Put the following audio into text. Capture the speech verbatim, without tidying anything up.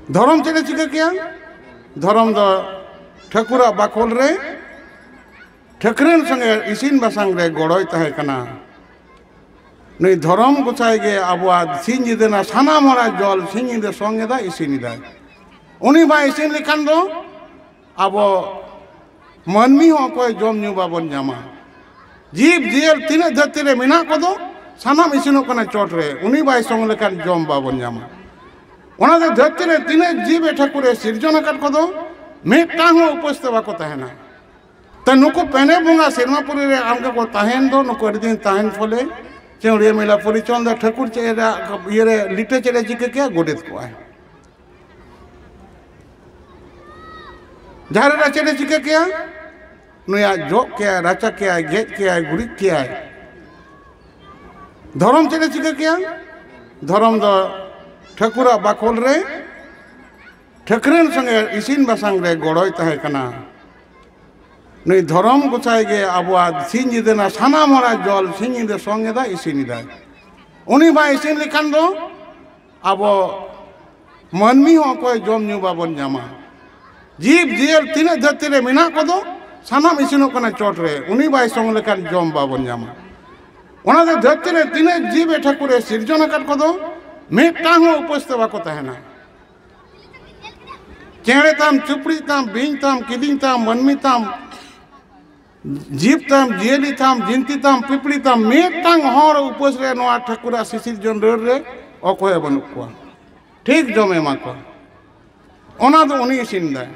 ᱫᱷᱚᱨᱚᱢ ᱪᱮᱫ ᱮ ᱪᱤᱠᱟᱹ ᱠᱮᱭᱟ? ᱫᱷᱚᱨᱚᱢ ᱫᱚ ᱴᱷᱟᱹᱠᱩᱨᱟᱜ ᱵᱟᱠᱷᱳᱞ ᱨᱮ, ᱴᱷᱟᱹᱠᱨᱟᱹᱱ ᱥᱚᱸᱜᱮ ᱤᱥᱤᱱ ᱵᱟᱥᱟᱝ ᱨᱮ ᱜᱚᱲᱚᱭ ᱛᱟᱦᱮᱸ ᱠᱟᱱᱟ᱾ ᱱᱩᱭ ᱫᱷᱚᱨᱚᱢ ᱜᱚᱸᱥᱟᱭ ᱜᱮ ᱟᱵᱚᱣᱟᱜ ᱥᱤᱧ ᱧᱤᱫᱟᱹ ᱨᱮᱱᱟᱜ ᱥᱟᱱᱟᱢ ᱦᱚᱲᱟᱜ ᱡᱚᱞ ᱥᱤᱧ ᱧᱤᱫᱟᱹ ᱥᱚᱝ ᱮᱫᱟᱭ, ᱤᱥᱤᱱ ᱮᱫᱟᱭ᱾ ᱩᱱᱤ ᱵᱟᱭ ᱤᱥᱤᱱ ᱞᱮᱠᱷᱟᱱ ᱫᱚ ᱟᱵᱚ ᱢᱟᱹᱱᱢᱤ ᱦᱚᱸ ᱚᱠᱚᱭ ᱡᱚᱢ ᱧᱩ ᱵᱟᱵᱚᱱ ᱧᱟᱢᱟ᱾ ᱡᱤᱵᱽ ᱡᱤᱭᱟᱹᱞ ᱛᱤᱱᱟᱹᱜ ᱫᱷᱟᱹᱨᱛᱤ ᱨᱮ ᱢᱮᱱᱟᱜ ᱠᱚᱫᱚ, ᱥᱟᱱᱟᱢ ᱤᱥᱤᱱᱚᱜ ᱠᱟᱱᱟ ᱪᱚᱴ ᱨᱮ, ᱩᱱᱤ ᱵᱟᱭ ᱥᱚᱝ ᱞᱮᱠᱷᱟᱱ ᱡᱚᱢ ᱵᱟᱵᱚᱱ ᱧᱟᱢᱟ᱾ ᱚᱱᱟᱛᱮ ᱫᱷᱟᱹᱨᱛᱤ ᱨᱮ ᱛᱤᱱᱟᱹᱜ ᱡᱤᱵᱽ ᱮ ᱴᱷᱟᱹᱠᱩᱨ ᱮ ᱥᱤᱨᱡᱚᱱ ᱟᱠᱟᱫ ᱠᱚᱫᱚ, ᱢᱤᱫᱴᱟᱝ ᱦᱚᱸ ᱩᱯᱟᱹᱥ ᱛᱮ ᱵᱟᱠᱚ ᱛᱟᱦᱮᱱᱟ᱾ ᱛᱚ ᱱᱩᱠᱩ ᱯᱮᱱᱮ ᱵᱚᱸᱜᱟ ᱥᱮᱨᱢᱟᱯᱩᱨᱤ ᱨᱮ ᱟᱢ ᱜᱮᱠᱚ ᱛᱟᱦᱮᱱ ᱫᱚ, ᱱᱩᱠᱩ ᱟᱹᱰᱤ ᱫᱤᱱ ᱛᱟᱦᱮᱱ ᱯᱷᱚᱞᱮ ᱪᱟᱹᱣᱲᱤᱭᱟᱹ ᱢᱮᱞᱟ ᱯᱚᱨᱤᱪᱚᱱ ᱫᱚ ᱴᱷᱟᱹᱠᱩᱨ ᱪᱮᱫ ᱮ ᱤᱭᱟᱹᱨᱮ ᱞᱤᱴᱟᱹ ᱪᱮᱫ ᱮ ᱪᱤᱠᱟᱹ ᱠᱮᱭᱟ? ᱜᱚᱰᱮᱛ ᱠᱚᱜᱼᱟᱭ᱾ ᱡᱟᱦᱮᱨ ᱮᱨᱟ ᱪᱮᱫ ᱮ ᱪᱤᱠᱟᱹ ᱠᱮᱭᱟ? ᱱᱩᱭᱟᱜ ᱡᱚᱜ ᱠᱮᱭᱟᱭ, ᱨᱟᱪᱟ ᱠᱮᱭᱟᱭ, ᱜᱮᱡ ᱠᱮᱭᱟᱭ, ᱜᱩᱨᱤᱡ ᱠᱮᱭᱟᱭ᱾ ᱫᱷᱚᱨᱚᱢ ᱪᱮᱫ ᱮ ᱪᱤᱠᱟᱹ ᱠᱮᱭᱟ? ᱫᱷᱚᱨᱚᱢ ᱫᱚ ᱴᱷᱟᱹᱠᱩᱨᱟᱜ ᱵᱟᱠᱷᱳᱞ ᱨᱮ, ᱴᱷᱟᱹᱠᱨᱟᱹᱱ ᱥᱚᱸᱜᱮ ᱤᱥᱤᱱ ᱵᱟᱥᱟᱝ ᱨᱮ ᱜᱚᱲᱚᱭ ᱛᱟᱦᱮᱸ ᱠᱟᱱᱟ᱾ ᱱᱩᱭ ᱫᱷᱚᱨᱚᱢ ᱜᱚᱸᱥᱟᱭ ᱜᱮ ᱟᱵᱚᱣᱟᱜ ᱥᱤᱧ ᱧᱤᱫᱟᱹ ᱨᱮᱱᱟᱜ ᱥᱟᱱᱟᱢ ᱦᱚᱲᱟᱜ ᱡᱚᱞ ᱥᱤᱧ ᱧᱤᱫᱟᱹ ᱥᱚᱝ ᱮᱫᱟᱭ, ᱤᱥᱤᱱ ᱮᱫᱟᱭ᱾ ᱩᱱᱤ ᱵᱟᱭ ᱤᱥᱤᱱ ᱞᱮᱠᱷᱟᱱ ᱫᱚ ᱟᱵᱚ ᱢᱟᱹᱱᱢᱤ ᱦᱚᱸ ᱚᱠᱚᱭ ᱡᱚᱢ ᱧᱩ ᱵᱟᱵᱚᱱ ᱧᱟᱢᱟ᱾ ᱡᱤᱵᱽ ᱡᱤᱭᱟᱹᱞ ᱛᱤᱱᱟᱹᱜ ᱫᱷᱟᱹᱨᱛᱤ ᱨᱮ ᱢᱮᱱᱟᱜ ᱠᱚᱫᱚ, ᱥᱟᱱᱟᱢ ᱤᱥᱤᱱᱚᱜ ᱠᱟᱱᱟ ᱪᱚᱴ ᱨᱮ, ᱩᱱᱤ ᱵᱟᱭ ᱥᱚᱝ ᱞᱮᱠᱷᱟᱱ ᱡᱚᱢ ᱵᱟᱵᱚᱱ ᱧᱟᱢᱟ᱾ ᱚᱱᱟᱛᱮ ᱫᱷᱟᱹᱨᱛᱤ ᱨᱮ ᱛᱤᱱᱟᱹᱜ ᱡᱤᱵᱽ ᱮ ᱴᱷᱟᱹᱠᱩᱨ ᱮ ᱥᱤᱨᱡᱚᱱ ᱟᱠᱟᱫ ᱠᱚᱫᱚ, ᱢᱤᱫᱴᱟᱝ ᱦᱚᱸ ᱩᱯᱟᱹᱥ ᱛᱮ ᱵᱟᱠᱚ ᱛᱟᱦᱮᱱᱟ᱾ ᱪᱮᱬᱮ ᱛᱟᱢ, ᱪᱩᱯᱲᱤ ᱛᱟᱢ, ᱵᱤᱧ ᱛᱟᱢ, ᱠᱤᱫᱤᱧ ᱛᱟᱢ, ᱢᱟᱹᱱᱢᱤ ᱛᱟᱢ, ᱡᱤᱵᱽ ᱛᱟᱢ, ᱡᱤᱭᱟᱹᱞᱤ ᱛᱟᱢ, ᱡᱤᱱᱛᱤ ᱛᱟᱢ, ᱯᱤᱯᱲᱤ ᱛᱟᱢ, ᱢᱤᱫᱴᱟᱝ ᱦᱚᱲ ᱩᱯᱟᱹᱥ ᱨᱮ ᱱᱚᱣᱟ ᱴᱷᱟᱹᱠᱩᱨᱟᱜ ᱥᱤᱥᱤᱨᱡᱚᱱ ᱰᱟᱹᱨ ᱨᱮ ᱚᱠᱚᱭ ᱦᱚᱸ ᱵᱟᱹᱱᱩᱜ ᱠᱚᱣᱟ᱾ ᱴᱷᱤᱠ ᱡᱚᱢᱮ ᱮᱢᱟ ᱠᱚᱣᱟ, ᱚᱱᱟ ᱫᱚ ᱩᱱᱤ ᱤᱥᱤᱱ ᱫᱟᱭ᱾